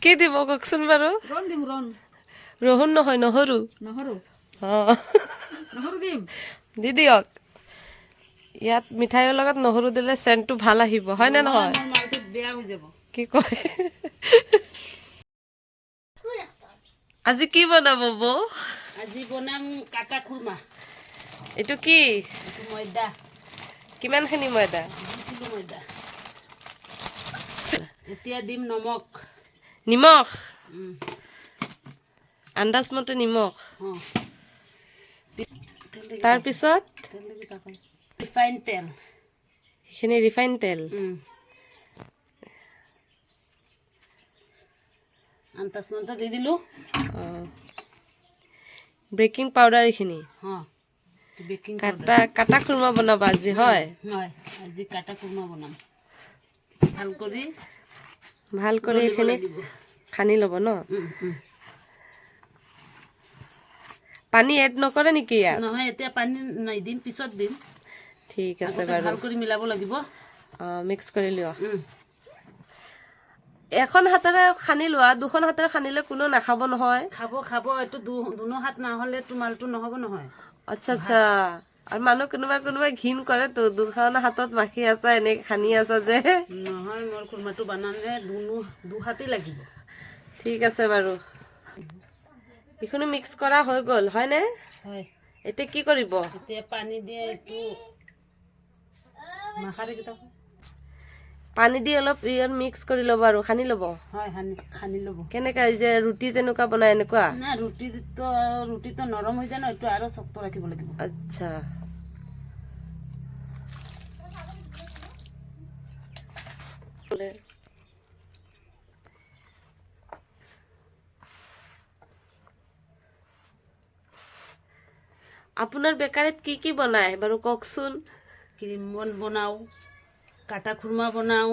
কি দিব কওকচোন বাৰু? ৰণ দিম, ৰণ। ৰহুন নহয়, নহৰু। নহৰু। অঁ। নহৰু দিম। দি দিয়ক। ইয়াত মিঠাইৰ লগত নহৰু দিলে চেণ্টটো ভাল আহিব, হয়নে নহয়? মোৰ মালটো বেয়া হৈ যাব। কি কয়, আজি কি বনাব বৌ? আজি বনাম কাটা খুৰমা। এইটো কি? এইটো ময়দা। কিমানখিনি ময়দা? 2 কিলো ময়দা। এতিয়া দিম নমক। নিমখ। আন্দাজ মতে নিমখ। অঁ। তাৰপিছত? ৰিফাইন তেল। এইখিনি ৰিফাইন তেল। আন্দাজ মতে দি দিলোঁ। অঁ, বেকিং পাউডাৰ এইখিনি। অঁ, বেকিং। কাটা কাটা খুৰমা বনাবা আজি, হয়? হয়, আজি কাটা খুৰমা বনাম। ভাল কৰি ভাল কৰি গলিব এইখিনি লাগিব। সানি ল'ব ন? উম, উম। পানী এড নকৰে নেকি ইয়াত? নহয়, এতিয়া পানী নাই দিম, পিছত দিম। ঠিক আছে। আগতে বাৰু। ভাল কৰি মিলাব লাগিব। অঁ, মিক্স কৰি লোৱা। উম। এখন হাতেৰে সানি লোৱা, দুখন হাতেৰে সানিলে কোনো নাখাব নহয়। খাব খাব, এইটো দুনো হাত নহ'লে মালটো নহ'ব নহয়। আচ্ছা আচ্ছা, আৰু মানুহ কোনোবাই কোনোবাই ঘিণ কৰেতো, দুখন হাতত মাখি আছা, এনেকে সানি আছা যে। নহয়, মোৰ খুৰমাটো বনালে দুনো দুহাতেই লাগিব। ঠিক আছে বাৰু, এইখিনি মিক্স কৰা হৈ গ'ল, হয়নে? হয়। এতিয়া কি কৰিব? এতিয়া পানী দিয়ে এইটো মাখাৰে কেইটা। পানী দি অলপ ইয়াত মিক্স কৰি ল'ব আৰু সানি ল'ব। হয়, সানি সানি ল'ব। কেনেকা, এই যে ৰুটি যেনেকুৱা বনাই এনেকুৱা? নাই, ৰুটিটো নৰম হৈ যায় ন, এইটো আৰু শক্ত ৰাখিব লাগিব। আচ্ছা। আপোনাৰ বেকাৰীত কি কি বনায় বাৰু কওকচোন? ক্ৰীম বন বনাওঁ, কাটা খুৰমা বনাওঁ,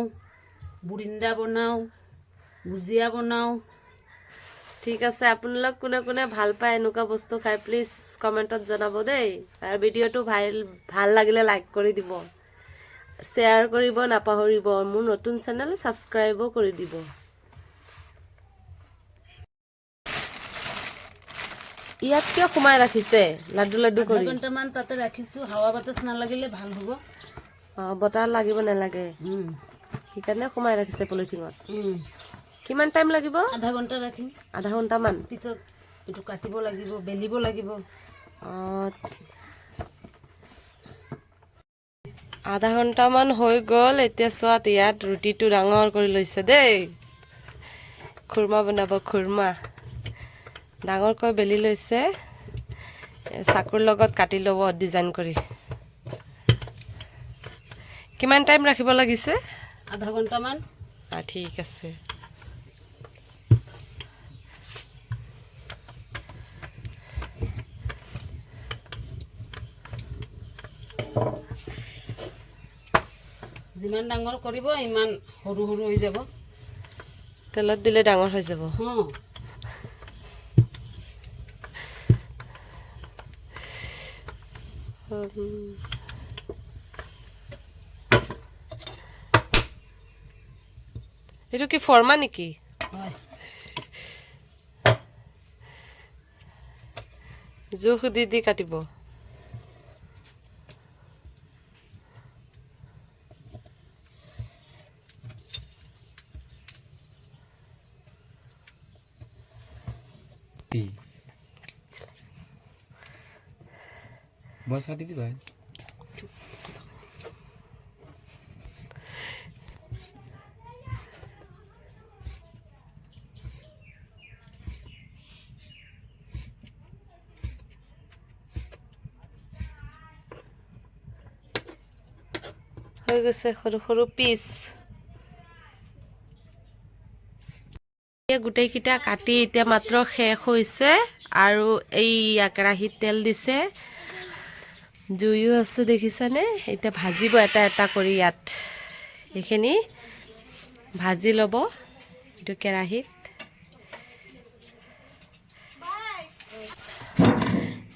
বুৰিন্দা বনাওঁ, ভুজিয়া বনাওঁ। ঠিক আছে। আপোনালোক কোনে কোনে ভাল পায় এনেকুৱা বস্তু খাই, প্লিজ কমেণ্টত জনাব দেই। আৰু ভিডিঅ'টো ভাল ভাল লাগিলে লাইক কৰি দিব, শ্বেয়াৰ কৰিব নাপাহৰিব, মোৰ নতুন চেনেল ছাবস্ক্ৰাইবো কৰি দিব। ইয়াত কিয় সোমাই ৰাখিছে লাডু লাডু আধা কৰি? ঘণ্টামান তাতে ৰাখিছোঁ, হাৱা বাতাস নালাগিলে ভাল হ'ব। অঁ, বতাহ লাগিব নালাগে, সেইকাৰণে সোমাই ৰাখিছে পলিথিঙত। কিমান টাইম লাগিব? আধা ঘণ্টা ৰাখিম। আধা ঘণ্টামান। পিছত এইটো কাটিব লাগিব, বেলিব লাগিব। অঁ, আধা ঘণ্টামান হৈ গ'ল। এতিয়া চোৱাত ইয়াত ৰুটিটো ডাঙৰ কৰি লৈছে দেই। খুৰমা বনাব, খুৰমা ডাঙৰকৈ বেলি লৈছে। চাকুৰ লগত কাটি ল'ব ডিজাইন কৰি। কিমান টাইম ৰাখিব লাগিছে? আধা ঘণ্টামান। ঠিক আছে। যিমান ডাঙৰ কৰিব, ইমান সৰু সৰু হৈ যাব। তেলত দিলে ডাঙৰ হৈ যাব। অঁ। এইটো কি ফৰ্মা নেকি? হয়। জোখ দি দি কাটিব। কি বস, কাটি দিবা। হৈ গৈছে সৰু সৰু পিচ। এতিয়া গোটেইকেইটা কাটি এতিয়া মাত্ৰ শেষ হৈছে আৰু এইয়া কেৰাহীত তেল দিছে, জুইও আছে, দেখিছানে? এতিয়া ভাজিব এটা এটা কৰি। ইয়াত এইখিনি ভাজি ল'ব এইটো কেৰাহীত।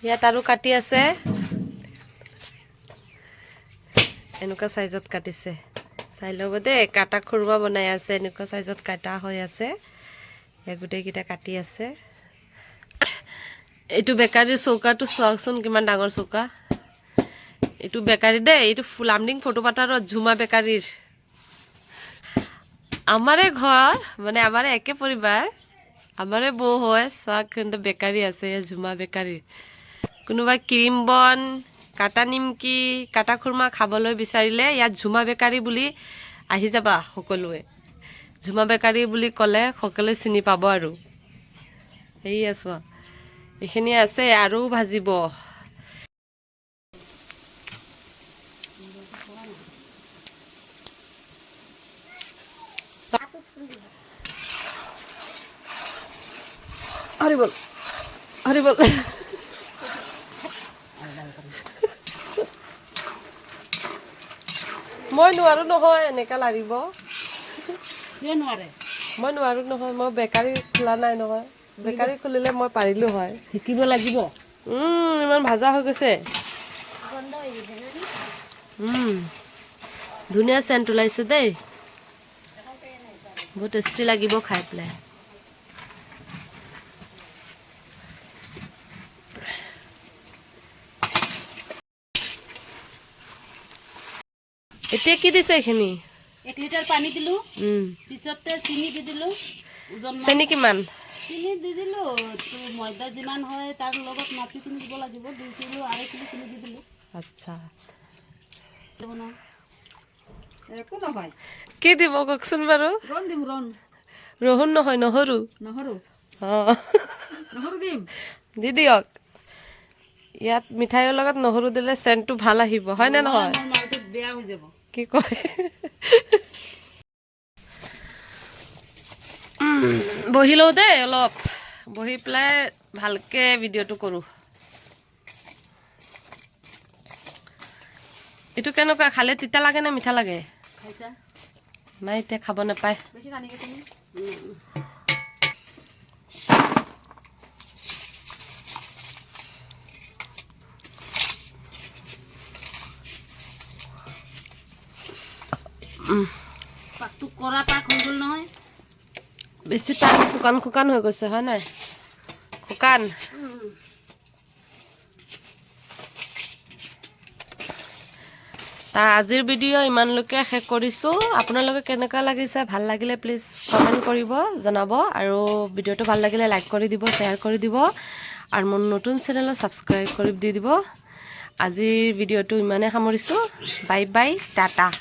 ইয়াত আৰু কাটি আছে। এনেকুৱা চাইজত কাটিছে, চাই ল'ব দেই। কাটা খুৰমা বনাই আছে, এনেকুৱা চাইজত কাটা হৈ আছে। ইয়াত গোটেইকেইটা কাটি আছে। এইটো বেকাৰীৰ চৌকাটো চাওকচোন, কিমান ডাঙৰ চৌকা। এইটো বেকাৰী দেই, এইটো লামডিং ফটোপাথাৰত ঝুমা বেকাৰীৰ। আমাৰে ঘৰ, মানে আমাৰে একে পৰিবাৰ, আমাৰে বৌ হয়। চাওক, কিন্তু বেকাৰী আছে এই ঝুমা বেকাৰী। কোনোবা ক্ৰীম বন, কাটা নিমকি, কাটা খুৰমা খাবলৈ বিচাৰিলে ইয়াত ঝুমা বেকাৰী বুলি আহি যাবা সকলোৱে। ঝুমা বেকাৰী বুলি ক'লে সকলোৱে চিনি পাব। আৰু সেয়া চোৱা, এইখিনি আছে আৰু ভাজিব। হৰি বল, হৰি বল। মই নোৱাৰো নহয় এনেকা লাৰিব। কিয় নোৱাৰে? মই নোৱাৰো নহয়, মই বেকাৰী খোলা নাই নহয়। বেকাৰী খুলিলে মই পাৰিলো হয়। শিকিব লাগিব। ইমান ভাজা হৈ গৈছে। ধুনীয়া চেণ্ট ওলাইছে দেই। বহুত টেষ্টি লাগিব খাই পেলাই। এতিয়া কি দিছে এইখিনি? 1 লিটাৰ পানী দিলোঁ। পিছতে চেনি দি দিলোঁ ওজন চেনি কিমান? চেনি দি দিলোঁ তো ময়দা যিমান হয় তাৰ লগত মাপি কিনি দিব লাগিব। 2 কিলো 2.5 কিলো চেনি দি দিলোঁ। আচ্ছা। দিব নহয়। একো নহয়। কি দিব কওকচোন বাৰু? ৰণ দিম, ৰণ। ৰহুন নহয়, নহৰু। নহৰু। অঁ। নহৰু দিম। দি দিয়ক। ইয়াত মিঠাইৰ লগত নহৰু দিলে চেণ্টটো ভাল আহিব, হয়নে নহয়? মোৰ মালটো বেয়া হৈ যাব। কি কয়, বহি লওঁ দেই অলপ, বহি পেলাই ভালকে ভিডিঅ'টো কৰোঁ। এইটো কেনেকুৱা খালে? তিতা লাগে নে মিঠা লাগে? খাইছা? নাই, এতিয়া খাব নাপায়। বেছি টানি গৈছে নি? পাকটো কৰা পাক হৈ গ'ল নহয়। বেছি টান, শুকান শুকান হৈ গৈছে, হয় নাই? শুকান। তাৰ আজিৰ ভিডিঅ' ইমানলৈকে শেষ কৰিছোঁ। আপোনালোকে কেনেকুৱা লাগিছে, ভাল লাগিলে প্লিজ কমেণ্ট কৰিব, জনাব। আৰু ভিডিঅ'টো ভাল লাগিলে লাইক কৰি দিব, শ্বেয়াৰ কৰি দিব আৰু মোৰ নতুন চেনেলত ছাবস্ক্ৰাইব কৰি দি দিব। আজিৰ ভিডিঅ'টো ইমানেই সামৰিছোঁ। Bye bye, tata.